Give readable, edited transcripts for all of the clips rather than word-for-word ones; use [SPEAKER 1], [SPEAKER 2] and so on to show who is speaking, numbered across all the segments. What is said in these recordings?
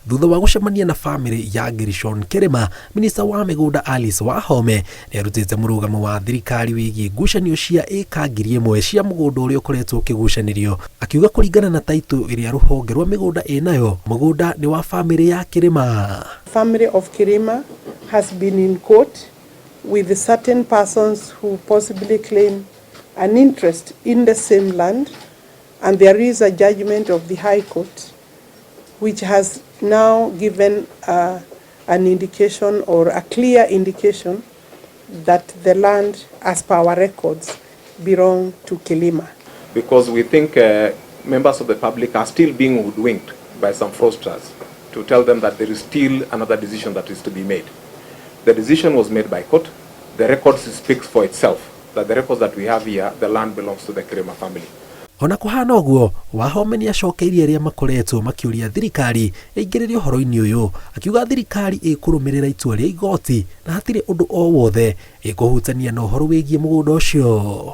[SPEAKER 1] Thutha wa gũcemania na famĩlĩ ya Gerishon Kirima, minista wa mĩgũnda Alice Wahome nĩ arutĩte mũrũgamo wa thirikari wĩgiĩ ngucanio cia ĩka 1000 cia mũgũnda ũrĩa ũkoretwo ũkĩgucanĩrio, akiuga kũringana na taitũ ĩrĩa rũhonge rwa mĩgũnda ĩnayo, mũgũnda nĩ wa famĩlĩ ya Kirima.
[SPEAKER 2] Family of Kirima has been in court with certain persons who possibly claim an interest in the same land, and there is a judgment of the High Court which has now given an indication or a clear indication that the land, as per our records, belong to Kilima.
[SPEAKER 3] Because we think members of the public are still being hoodwinked by some fraudsters to tell them that there is still another decision that is to be made. The decision was made by court. The records speaks for itself, that the records that we have here, the land belongs to the Kirima family.
[SPEAKER 1] Ona kũhana ũguo, Wahome nĩ acokeirie arĩa makoretwo makĩũria thirikari ĩingĩrĩre ũhoro-inĩ ũyũ, akiuga thirikari ĩkũrũmĩrĩra itua rĩa igoti na hatirĩ ũndũ o wothe ĩkũhutania na ũhoro wĩgiĩ mũgũnda ũcio.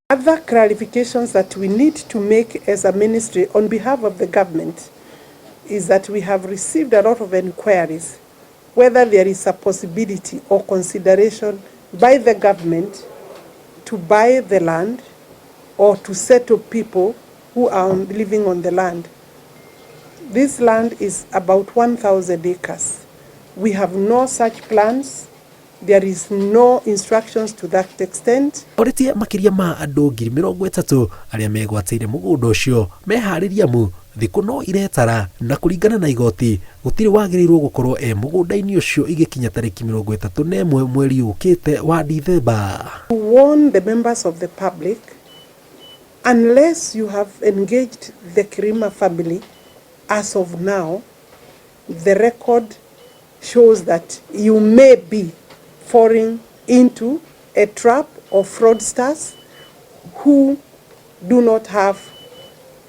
[SPEAKER 2] Other clarifications that we need to make as a ministry on behalf of the government is that we have received a lot of inquiries whether there is a possibility or consideration by the government to buy the land or to settle people who are living on the land. This land is about 1,000 acres. We have no such plans. There is no instructions to that extent.
[SPEAKER 1] Orĩtie makĩria ma andũ 30,000 arĩa megwatĩire mũgũnda ũcio meharĩrie amu thikũ no iretara na kũringana na igoti gũtirĩ wagĩrĩirwo gũkorwo e mũgũnda-inĩ ũcio igĩkinya tarĩki 31 mweri ũkĩte wa Dithemba.
[SPEAKER 2] To warn the members of the public, unless you have engaged the Kirima family, as of now, the record shows that you may be falling into a trap of fraudsters who do not have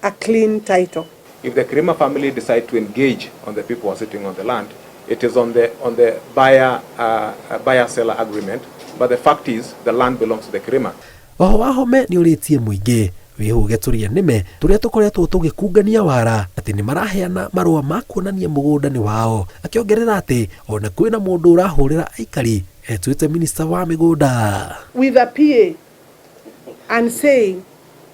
[SPEAKER 2] a clean title.
[SPEAKER 3] If the Kirima family decide to engage on the people who are sitting on the land, it is on the buyer seller agreement. But the fact is, the land belongs to the Kirima.
[SPEAKER 1] Oho Wahome nĩ ũrĩtie mũingĩ wĩhũge tũrĩa nĩme tũrĩa tũkoretwo tũgĩkungania wara atĩ nĩ maraheana marũa ma kuonania mũgũnda nĩ wao, akĩongerera atĩ ona kwĩna mũndũ ũrahũrĩra aikari etuĩte minista wa mĩgũnda.
[SPEAKER 2] With a PA and saying,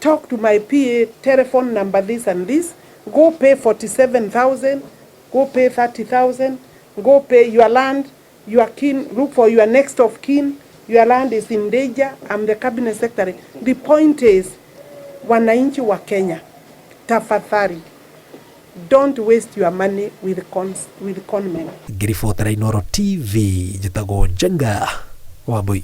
[SPEAKER 2] "Talk to my PA, telephone number this and this, go pay 47,000, go pay 30,000, go pay your land, your kin, look for your next of kin, your land is in danger, I'm the cabinet secretary." The point is, wananchi wa Kenya, tafadhali, don't waste your money with con men.
[SPEAKER 1] Ngĩribotera Inooro TV, njĩtagwo Njenga Wambui.